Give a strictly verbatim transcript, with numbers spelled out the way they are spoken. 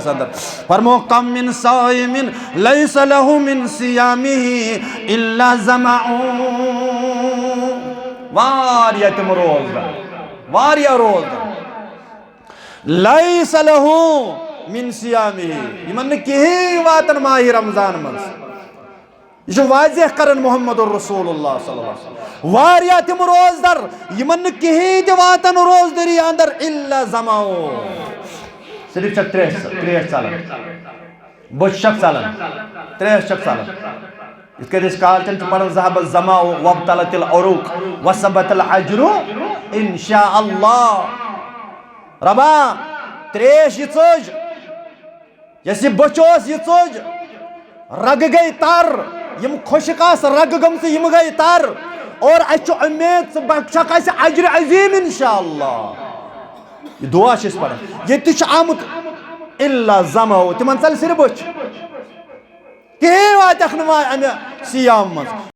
اندر۔ فرمو، کم من صائم لیس لہ من صیامہ الا ظمأ۔ واریاہ تِم روزدار، واریاہ روزدار، لیس لہ من صیامہ، یِمن نہٕ کِہیٖنۍ واتن ماہِ رمضان منٛز۔ یہِ چھُ واضح کران محمد رسول اللہ صلی اللہ علیہ وسلم۔ واریاہ تِم روزدار، یِمن نہٕ کِہیٖنۍ تہِ واتن روزدٲری اندر الا ظمأ۔ صرف چھکھ ترٛیش، ترٛیش ژلان، بۄچھِ چھکھ ژلان، ترٛیش چھکھ ژلان۔ یِتھ کٔنۍ أسۍ کالچن چھِ پران، ذهب الظمأ وابطلت العروق وثبت الاجر ان شاء اللہ۔ ربا، ترٛیش یہِ ژٔج، یۄس یہِ بۄچھِ ٲس، یہِ ژٔج، رگہٕ گٔے تر، یِم خۄشک آسہٕ رگہٕ گٔمژٕ، یِم گٔے تر۔ اور اَسہِ چھُ اُمید، ژٕ بخشکھ اَسہِ اجر عظیم ان شاء اللہ۔ یہِ دعا چھِ أسۍ پران۔ ییٚتہِ تہِ چھُ آمُت الا ظمأ، تِمن ژلہِ صرف بۄچھِ، کِہیٖنۍ واتٮ۪کھ نہٕ وۄنۍ امہِ صیام منٛز۔